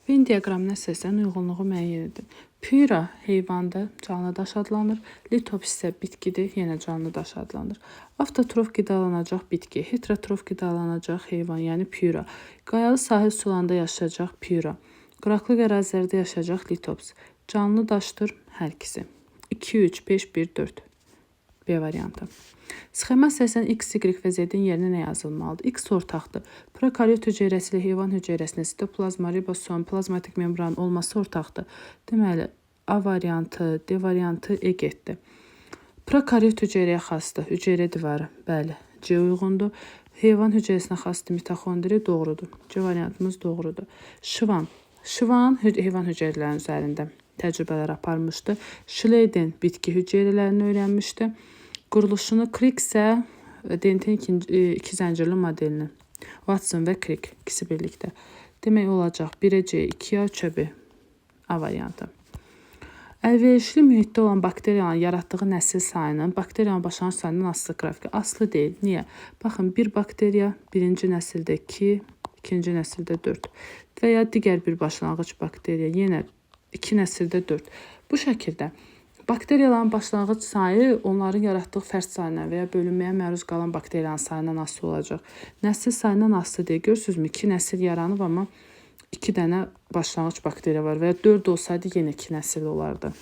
Venn diaqramına əsasən uyğunluğu müəyyən edin. Püra heyvandır, canlı daş adlanır. Litops isə bitkidir, yenə canlı daş adlanır. Avtotrof qidalanacaq bitki, heterotrof qidalanacaq heyvan, yəni püra. Qayalı sahil sularında yaşayacaq püra. Quraqlıq ərazilərdə yaşayacaq litops. Canlı daşdır hər ikisi. 2, 3, 5, 1, 4. B variantı. Sxema əsasən X, Y və Z-in yerinə nə yazılmalıdır? X ortaqdır. Prokaryot hüceyrəsi ilə heyvan hüceyrəsində sitoplazma, ribosom, plazmatik membran olması ortaqdır. Deməli, A variantı, D variantı, E getdi. Prokaryot hüceyrəyə xasdır. Hüceyrə divarı. Bəli, C uyğundur. Heyvan hüceyrəsinə xasdır mitoxondri doğrudur. C variantımız doğrudur. Şivan. Şivan heyvan hüceyrələrinin üzərində təcrübələr aparmışdı. Schleiden bitki hüceyrələrini öyrənmişdi. Quruluşunu Crick isə dentin iki zəncirli modelini. Watson və Crick ikisi birlikdə. Demək olacaq 1-ə C, 2-ə 3-ə B. A variantı. Əlverişli mühitdə olan bakteriyanın yaratdığı nəsil sayının bakteriyanın başlanğıc sayından asılı qrafiki. Asılı deyil. Niyə? Baxın, bir bakteriya birinci nəsildə 2, ikinci nəsildə 4 və ya digər bir başlanğıc bakteriya yenə 2 nəsildə 4. Bu şəkildə bakteriyaların başlanğıc sayı onların yaratdığı fərd sayından və ya bölünməyə məruz qalan bakteriyanın sayından asılı olacaq. Nəsil sayından asılı deyil. Görürsünüzmü? 2 nəsil yaranıb, amma 2 dənə başlanğıc bakteriya var və ya 4 olsaydı yenə 2 nəsil olardı.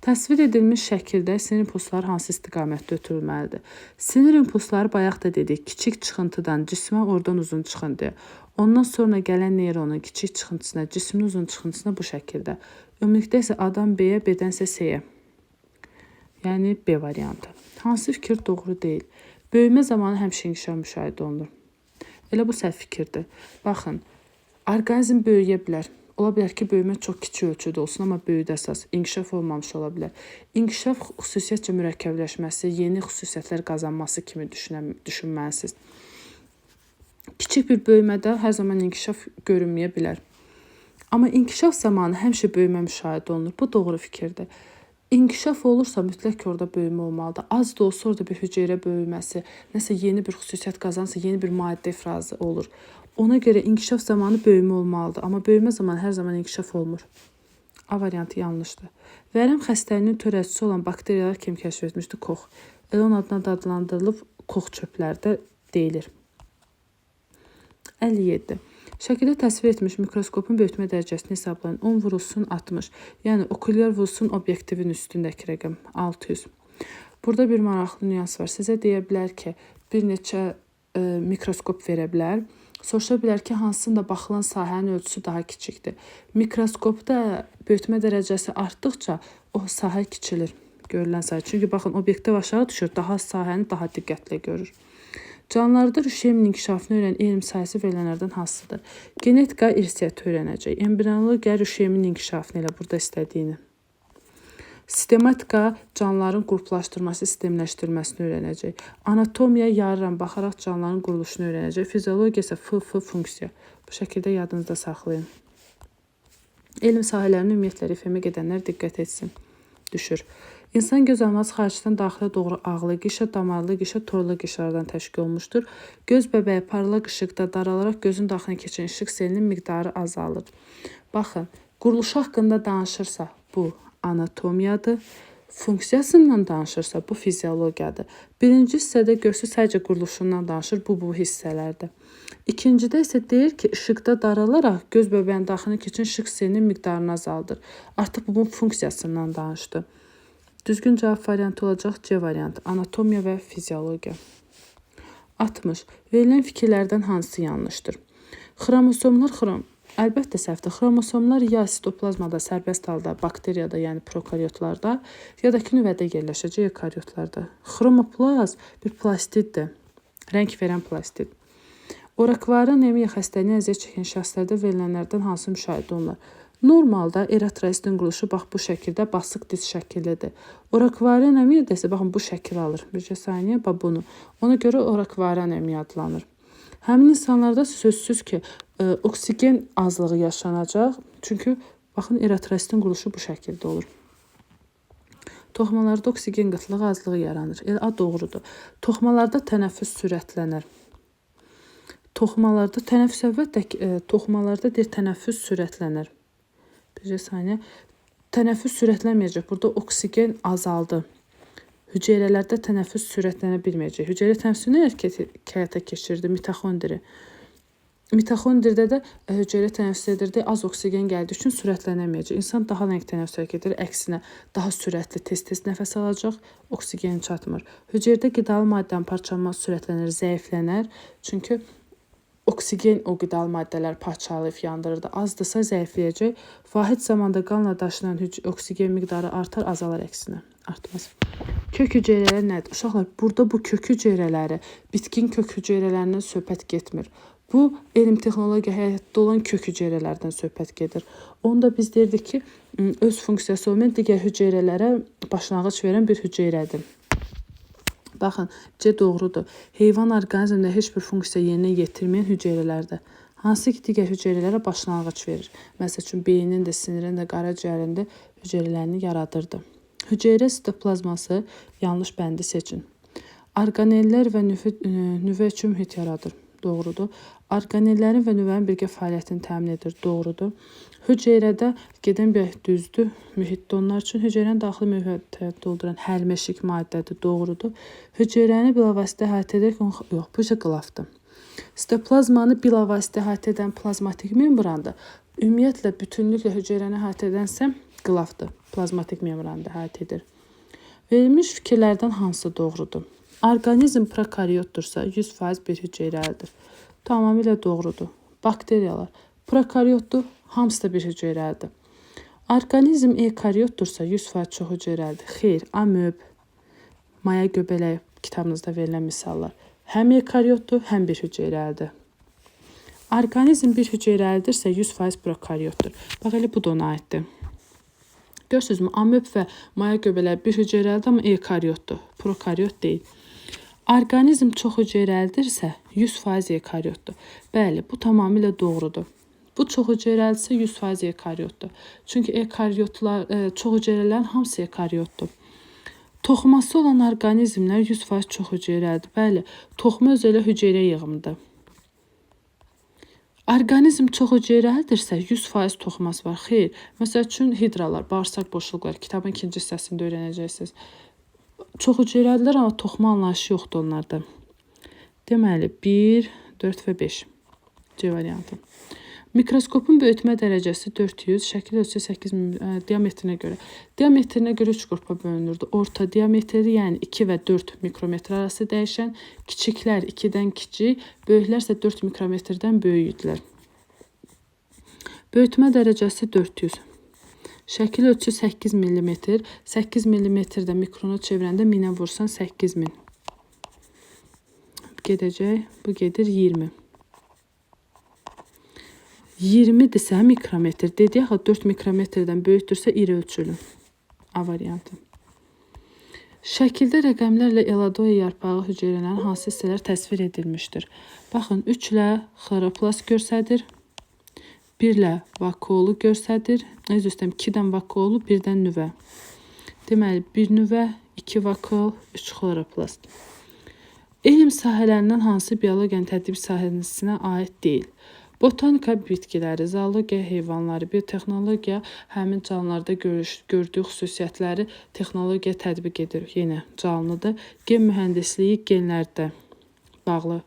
Təsvir edilmiş şəkildə sinir impulsları hansı istiqamətdə ötürülməlidir? Sinir impulsları bayaq da dedik, kiçik çıxıntıdan cismə, oradan uzun çıxıntıya. Ondan sonra gələn neyronun kiçik çıxıntısına, cismin uzun çıxıntısına bu şəkildə. Ümumilikdə isə A-dan B-yə, B-dən isə C-yə. Yəni B variantı. Hansı fikir doğru deyil? Böyümə zamanı həmişə inkişaf müşahidə olunur. Elə bu səhv fikirdir. Baxın, orqanizm böyüyə bilər. Ola bilər ki, böyümə çox kiçik ölçüdə olsun, amma böyüdə əsas inkişaf olmamış ola bilər. İnkişaf xüsusiyyətcə mürəkkəbləşməsi, yeni xüsusiyyətlər qazanması kimi düşünməlisiniz. Kiçik bir böyümədə hər zaman inkişaf görünməyə bilər. Amma inkişaf zamanı həmişə böyümə müşahidə olunur. Bu doğru fikirdir. İnkişaf olursa mütləq ki, orada böyümə olmalıdır. Az da olsa orada bir hüceyrə böyüməsi, nəsə yeni bir xüsusiyyət qazansa, yeni bir maddə ifrazı olur. Ona görə inkişaf zamanı böyümə olmalıdır. Amma böyümə zamanı hər zaman inkişaf olmur. A variantı yanlışdır. Vərəm xəstəliyinin törədicisi olan bakteriyalar kim kəşf etmişdi? Kox. Elə onun adına da adlandırılıb Kox çöpləri də deyilir. 57. Şəkildə təsvir etmiş mikroskopun böyütmə dərəcəsini hesablayın. 10 vurulsun 60. Yəni okulyar vurulsun obyektivin üstündəki rəqəm 600. Burada bir maraqlı nüans var. Sizə deyə bilər ki, bir neçə mikroskop verə bilər. Soruşa bilər ki, hansında baxılan sahənin ölçüsü daha kiçikdir. Mikroskopda böyütmə dərəcəsi artdıqca o sahə kiçilir. Görülən sahə. Çünki baxın, obyektiv aşağı düşür, daha sahəni daha diqqətlə görür. Canlılarda rüşemin inkişafını öyrənən elm sahəsi verilənlərdən hansıdır? Genetika irsiyyəti öyrənəcək. Embriologiya rüşemin inkişafını elə burada istədiyini. Sistematika canlıların qruplaşdırması, sistemləşdirməsini öyrənəcək. Anatomiya yarıram baxaraq canlıların quruluşunu öyrənəcək. Fiziologiya isə F funksiya. Bu şəkildə yadınızda saxlayın. Elm sahələrini ümumiyyətlə RFM-ə gedənlər diqqət etsin. Düşür. İnsan göz alması xaricdən daxilə doğru ağlı qişa, damarlı qişa, torlu qişalardan təşkil olunmuşdur. Göz bəbəyi parlaq işıqda daralaraq gözün daxilinə keçən işıq selinin miqdarı azalır. Baxın, quruluşu haqqında danışırsa bu anatomiyadır. Funksiyasından danışırsa bu fiziologiyadır. Birinci hissədə görsü sadəcə quruluşundan danışır, bu hissələrdə. İkincidə isə deyir ki, işıqda daralaraq göz bəbəyinin daxilinə keçən işıq selinin miqdarını azaldır. Artıq bunun funksiyasından danışdı. Düzgün cavab variantı olacaq C variantı. Anatomiya və fiziologiya. 60. Verilən fikirlərdən hansı yanlışdır? Xromosomlar əlbəttə səhvdir. Xromosomlar ya sitoplazmada sərbəst halda bakteriyada, yəni prokaryotlarda, ya da ki nüvədə yerləşəcək eukaryotlarda. Xromoplaz bir plastiddir. Rəng verən plastid. Orakvari anemiya xəstəliyinə əziyyət çəkən şəxslərdə verilənlərdən hansı müşahidə olunur? Normalda eritrositin quruluşu bax bu şəkildə basıq diz şəkillidir. Orakvari anemiyada isə baxın bu şəkil alır. Bircə saniyə, bax bunu. Ona görə orakvari anemiya adlanır. Həmin insanlarda sözsüz ki, oksigen azlığı yaşanacaq. Çünki baxın eritrositin quruluşu bu şəkildə olur. Toxumalarda oksigen qıtlığı azlığı yaranır. Elə A doğrudur. Toxumalarda tənəffüs sürətlənər. Toxumalarda tənəffüs əlbəttə ki, toxumalarda deyir tənəffüs sürətlənir. Bircə saniyə. Tənəffüs sürətlənməyəcək. Burada oksigen azaldı. Hüceyrələrdə tənəffüs sürətlənə bilməyəcək. Hüceyrə tənəffüsünü həyata keçirirdi? Mitoxondri. Mitoxondridə də hüceyrə tənəffüs edirdi. Az oksigen gəldiyi üçün sürətlənəməyəcək. İnsan daha ləng tənəffüs hərəkət edir. Əksinə, daha sürətli, tez-tez nəfəs alacaq, oksigen çatmır. Hüceyrədə qidalı maddənin parçalanması sürətlənir, zəiflənər. Çünki oksigen o qidalı maddələri parçalayıb yandırırdı. Azdırsa zəifləyəcək. Vahid zamanda qanla daşınan oksigen miqdarı artar, azalar əksinə. Artmaz. Kök hüceyrələri nədir? Uşaqlar, burada bu kök hüceyrələri, bitkin kök hüceyrələrindən söhbət getmir. Bu, elm, texnologiya həyatda olan kök hüceyrələrdən söhbət gedir. Onda biz deyirdik ki, öz funksiyası olmayan digər hüceyrələrə başlanğıc verən bir hüceyrədir. Baxın, C doğrudur. Heyvan orqanizmdə heç bir funksiya yerinə yetirməyən hüceyrələrdir. Hansı ki, digər hüceyrələrə başlanğıc verir. Məsəl üçün, beynin də, sinirin də, qaraciyərin də hüceyrələrini yaradırdı. Hüceyrə sitoplazması yanlış bəndi seçin. Orqanellər və nüvə üçün mühit yaradır. Doğrudur. Orqanellərin və nüvənin birgə fəaliyyətini təmin edir. Doğrudur. Hüceyrədə gedən bir düzdür. Mühitdə onlar üçün hüceyrənin daxili mühitə dolduran həlməşik maddədir. Doğrudur. Hüceyrəni bilavasitə əhatə edərək, yox, bu isə qılafdır. Sitoplazmanı bilavasitə əhatə edən plazmatik membrandır. Ümumiyyətlə, bütünlüklə hüceyrəni əhatə edənsə qılafdır. Plazmatik membranı da əhatə edir. Verilmiş fikirlərdən hansı doğrudur? Orqanizm prokaryotdursa 100% bir hüceyrəlidir. Tamamilə doğrudur. Bakteriyalar prokaryotdur, hamısı da bir hüceyrəlidir. Orqanizm eukaryotdursa 100% çox hüceyrəlidir. Xeyr, amöb, maya göbələk kitabınızda verilən misallar. Həm eukaryotdur, həm bir hüceyrəlidir. Orqanizm bir hüceyrəlidirsə 100% prokaryotdur. Bax, elə bu da ona aiddir. Görürsünüzmü? Amöb və maya göbələk bir hüceyrəlidir, amma eukaryotdur. Prokaryot deyil. Orqanizm çox hüceyrəlidirsə 100% eukaryotdur. Bəli, bu tamamilə doğrudur. Bu çox hüceyrəlidirsə 100% eukaryotdur. Çünki eukaryotlar, çox hüceyrələrin hamısı eukaryotdur. Toxuması olan orqanizmlər 100% çox hüceyrəlidir. Bəli, toxuma öz elə hüceyrə yığımıdır. Orqanizm çox hüceyrəlidirsə 100% toxuması var. Xeyr, məsəl üçün hidralar, bağırsaq boşluqları kitabın ikinci hissəsində öyrənəcəksiniz. Çox hüceyrəlidirlər, amma toxuma anlayışı yoxdur onlarda. Deməli, 1, 4 və 5 C variantı. Mikroskopun böyütmə dərəcəsi 400, şəkil ölçüsü 8 diametrinə görə. Diametrinə görə 3 qrupa bölünürdü. Orta diametri, yəni 2 və 4 mikrometr arası dəyişən, kiçiklər 2-dən kiçik, böyüklər isə 4 mikrometrdən böyük idilər. Böyütmə dərəcəsi 400. Şəkil ölçüsü 8 mm. 8 mm-də mikrona çevirəndə 1000-ə vursan 8000. Gedəcək. Bu gedir 20. 20-dirsə mikrometr. Dedik axı 4 mikrometrdən böyükdürsə iri ölçülü. A variantı. Şəkildə rəqəmlərlə eladoya yarpağı hüceyrələrinin hansı hissələr təsvir edilmişdir? Baxın, 3 ilə xloroplast göstərir. 1 ilə vakuolu göstərir. Üzr istəyirəm, 2-dən vakuolu, 1-dən nüvə. Deməli, 1 nüvə, 2 vakuol, 3 xloroplast. Elm sahələrindən hansı biologiyanın tətbiq sahəsinə aid deyil? Botanika bitkiləri, zoologiya heyvanları, biotexnologiya həmin canlılarda gördüyü xüsusiyyətləri texnologiya tətbiq edir. Yenə canlıdır. Gen mühəndisliyi genlərdə bağlı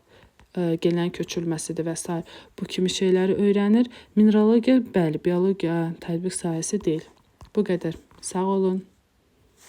genlərin köçürülməsidir və s. Bu kimi şeyləri öyrənir. Mineralogiya, bəli, biologiya tətbiq sahəsi deyil. Bu qədər. Sağ olun.